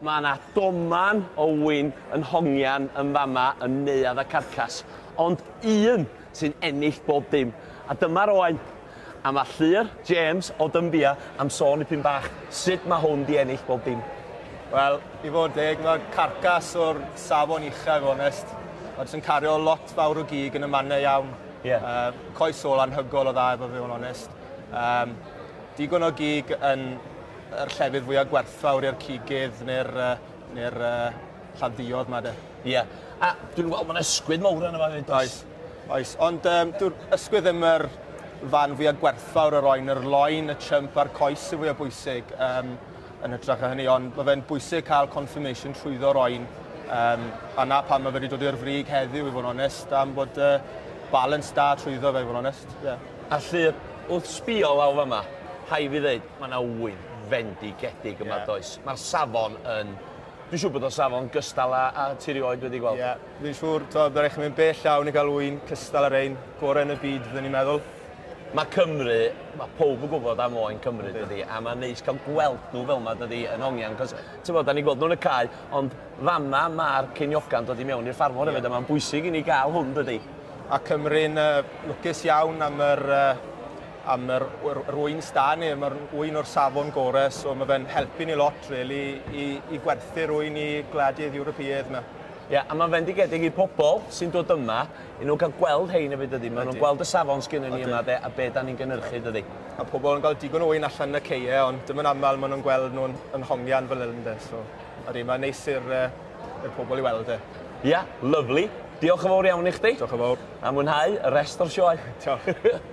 Mae yna doman o wyn yn hongian yn fama yn Neuadd y Carcas, ond un sy'n ennill bob dim, a dyma'r oen. A mae Llyr James o Dymbia am sôn dipyn bach sut mae hwn di ennill bob dim. Wel, i fod yn deg, mae carcas o'r safon ucha, i fod onest. Mae jyst yn cario lot fawr o gig yn y mannau iawn. Coes ôl anhygol o dda, efo fe, fod yn onest. Digon o gig yn yr llefydd fwyaf gwerthfawr i'r cigydd neu'r lladduodd ma de. Ie. Yeah. A dwi'n gweld mae'n ysgwydd mawr yna fo hefyd. Oes. Oes. Ond dyw'r ysgwydd ddim yr fan fwyaf gwerthfawr yr oen. Yr loin, y chump a'r coes sy'n fwyaf bwysig yn hytrach na hynny. Ond mae fe'n bwysig cael confirmation trwyddo'r oen. A na pam mae fe wedi dod i'r frig heddiw, i fod yn onest, am bod balance da trwyddo fe, i fod yn onest. Yeah. A Llyr, wrth sbio lawr fyma, rhaid fi ddeud, mae yna wyn fendigedig yma, does. Mae'r safon yn... Dwi'n siŵr bod o safon gystal â ti rioed wedi gweld. Ie, yeah, fi'n siŵr, to, bydd rhaid chi mynd bell iawn i gael wyn cystal ar ein, gorau yn y byd, fyddwn ni'n meddwl. Mae Cymru, mae pawb yn gwybod am oen Cymru, dydy, a mae'n neis cael gweld nhw fel yma, dydy, yn hongian, cos, ti'n bod, da ni'n gweld nhw'n y cae, ond fama mae'r ceinioga'n dod i mewn i'r ffarmwr hefyd, a mae'n bwysig i ni gael hwn, dydy. A Cymru'n lwcus iawn am yr wyn sta ni, mae'r wyn o'r safon gorau, so mae fe'n helpu ni lot, really, i gwerthu'r wyn i gwledydd Ewropeaidd yma. Ie, yeah, a mae'n fendigedig i pobl sy'n dod yma, i nhw cael gweld hein hefyd, dydy. Maen nhw'n gweld y safon sgynnon ni yma, de, a be da ni'n gynhyrchu, dydy. A pobl yn cael digon o wyn allan yn y ceie, ond dim yn aml maen nhw'n gweld nhw'n yn hongian fel hyn, de. So, ydy, mae'n neis i'r pobl i weld e. Ia, yeah, lovely. Diolch yn fawr iawn i chdi. Diolch yn fawr. A mwynhau y rest o'r sioe. Diolch.